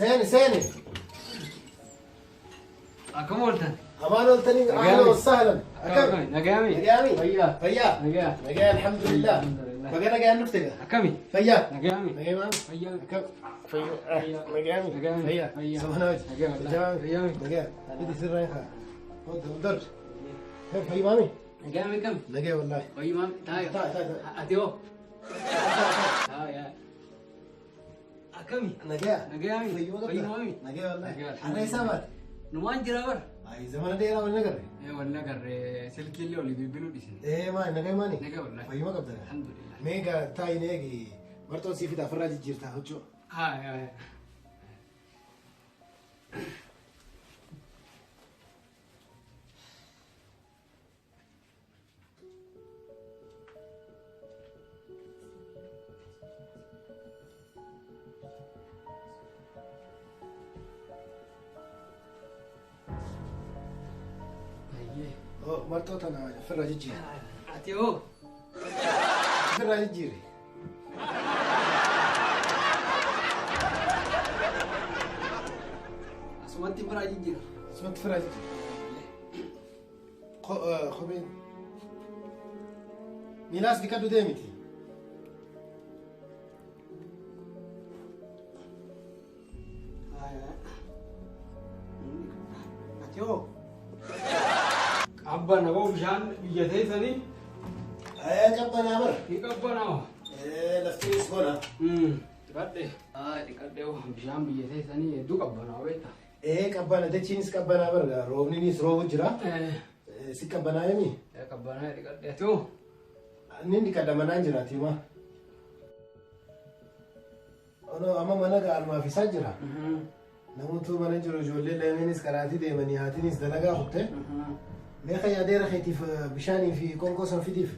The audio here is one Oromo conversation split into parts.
Seeni seeni. Akkam ooltan? Amaan ooltanii ahlan wa sahlan. Akkam? Nagayaami? Nagayaami? Fayyaa. Fayyaa. Nagaya. Nagaya alhamdulillah. Alhamdulillah. Baga nagayaan dhufte gaa. Akkami? Fayyaa. Nagayaami? Nagayaami? Fayyaa. Akkam? Fayyaa. Nagayaami? Nagayaami. Fayyaa. Fayyaa. Sabana wajji. Nagaya wallahi. Jawaami. Fayyaami. Nagaya. Fidi sirraa hin kaa. Dur. Fayyaami? Nagayaami kam? Nagaya wallahi. Fayyumaam taayo. Taa'e taa'e taa'e. Ati hoo? Taa'e. Akkami? Nagaya. Nagayaami? Fayyuma qabda? Fayyumaami? Nagaya wallahi. Nagaya, Har'a eessaa baate? Numaan jira bar. Ay zamana dheeraa wal nagarre. Ee wal nagarre silkiillee olii bilbiluu dhisin. Ee maali nagaya maali? Nagaya wallahi. Fayyuma qabda gaa. Alhamdulillah. Mee gaa taa'i eegi marxoon sii fida ofirraa jijjiirtaa huccuu. Haa haa. Ayyee. Oh, marxoo tana ofirraa jijjiiri. Ati hoo? Ofirraa jijjiiri. Asumatti biraa jijjiira. Asumatti ofirraa jijjiiri. Kopheen. Miilaas dhiqadhu deemiti. Ati hoo? Qabbana hoo bishaan biyya teessanii Ee qabbanaa bara. ni qabbanaa. Ee laftiinis bona. Dhiqadhe. Dhiqadhe hoo bishaan biyya teessanii hedduu qabbanaa beekta. Ee qabbana dachiinis qabbanaa bara roobninis roobu jira. Ee, Si qabbanaa yemi? Qabbanaa dhiqadhe ati hoo? Inni dhiqadha manaan jiraati ma. Ono amma mana gaalmaaf isaa jira. Namoota mana jiru ijoollee lameenis karaatii deemanii haatiinis dalagaa kutte. Mee kan adeera keetiif bishaanii fi qoonqoo san fidiif.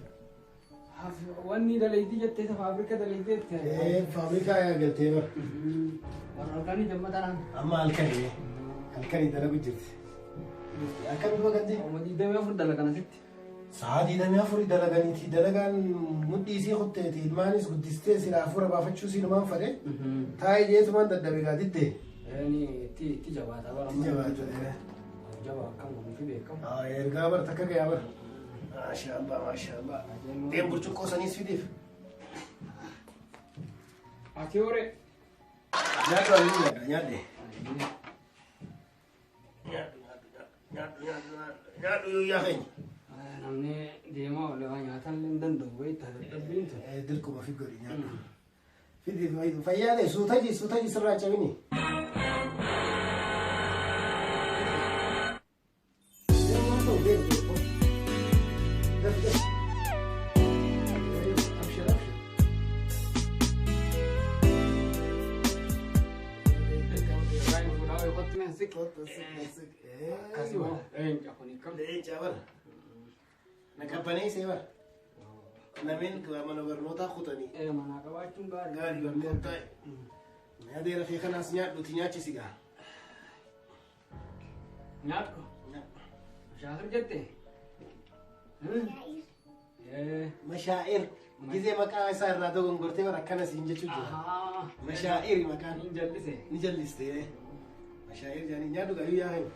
Wanni dalaydii jettee isa faabirika dalaydii Ee jettee. faabrikaa galtee bara. Warra halkanii jammataraan. Amma halkanii halkanii dalagu jirti. Akkam duba gandi? Oma 24 dalagan asitti. Sa'a 24 dalaganiiti dalagaan mudhii isii kutteeti ilmaanis guddistee silaa hafuura baafachuu siin numaan fadhe. Taa'ee jeetumaan dadhabe gaa diddee. Inni itti itti jabaata bara. Itti jabaata. Jabaa akkam godhuu fi beekamu. Ergaa bar takka gayaa bar. Maashaallah maashaallah. Deem burcuqqoo saniis fidiif. Ati hoore. Nyaadhu ani nyaadha nyaadhe. Nyaadhu nyaadhu nyaadhu nyaadhu guyyaa keenya. Namni deemaa oole waa nyaatan illee hin danda'u beektaa dadhabbiin tun. Dirquma fi godhi nyaadhu. Fidi fayyaa ta'e suutaji suutaji sirraa cabini. Akkasii waa. Leenca kun akkam. Leenca bara. Na qabbaneessee bara. Nameen mana barnootaa kutanii. Ee manaa qabaachuun gaarii. Gaarii barnootaa. Adeera kee kanaas nyaadhuti nyaachisi gaa. Nyaadhu. Shaakir jette. Ee. Mashaa'ir. Gizee maqaa isaa irraa dogongortee bara akkana siin jechuu jira. Mashaa'iri maqaan. Hin jallise. Ni jalliste. Mashaa'ir jedhanii nyaadhu gaa guyyaa keenya.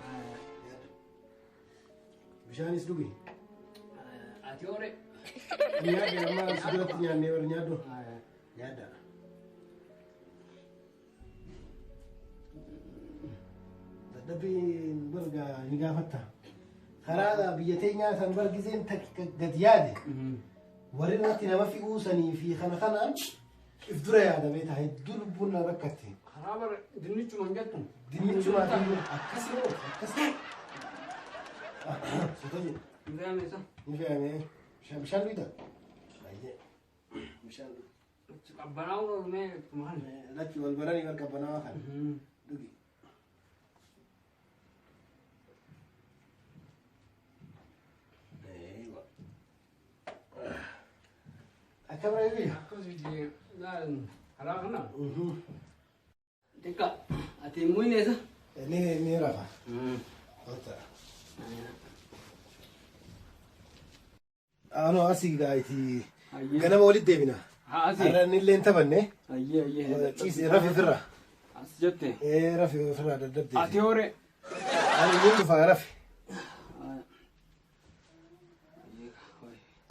Bishaanis dhugi. Ati hoore. Nyaadhu amma si biratti nyaannee bara nyaadhu. Nyaadha. Dadhabbiin barga ni gaafatta. Karaa biyya teenyaa san bar gizeen takka gad yaade warri irratti nama fi'uu sanii fi kana kanaan if dura yaadamee ta'a hedduu lubbuun na rakkatte. Karaa bara dinnichuma hin jettu. Dinnichumaa fi akkasii moo akkasii. Suuta jedhe. Hin fe'ame isa. Ni fe'ame. Bishaan bishaan dhugda. Baay'ee. Bishaan dhugi. Qabbanaa'uu oolmee maal? Lakki wal baranii wal qabbanaawaa kana. Dhugi. Eewa. Akkam reebi? Akkasii karaa kana. Xiqqaa ati immoo hin eessa? Ni ni rafa. Wanta. Anoo asii gaa'iti. Ganama walitti deebina. Haa asii. Har'a inni illee hin taphanne. Ayyee ayyee. Ciisee rafi firra. As jette. Ee rafi ofirraa dadhabdee. Ati hoore. Ani ni dhufaa rafi.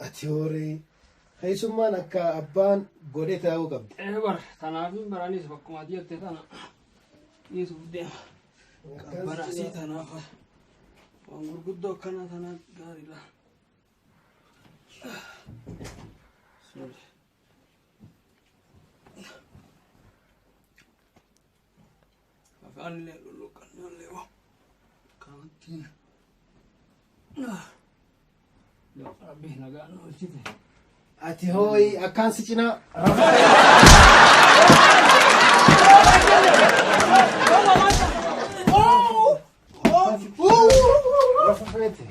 Ati hooree keessummaan akka abbaan godhe taa'uu qabdi. Ee bar tanaafin baranis bakkuma ati jette tana dhiisuuf deema. Qabbana asii tanaaf waan gurguddoo akkanaa tana gaariidha. Sorry. Afaan illee lulluqqannoo illee waa kanattiin. Yaa Rabbi nagaan nu oolchite. Ati hooyi akkaan si cinaa rafa feete.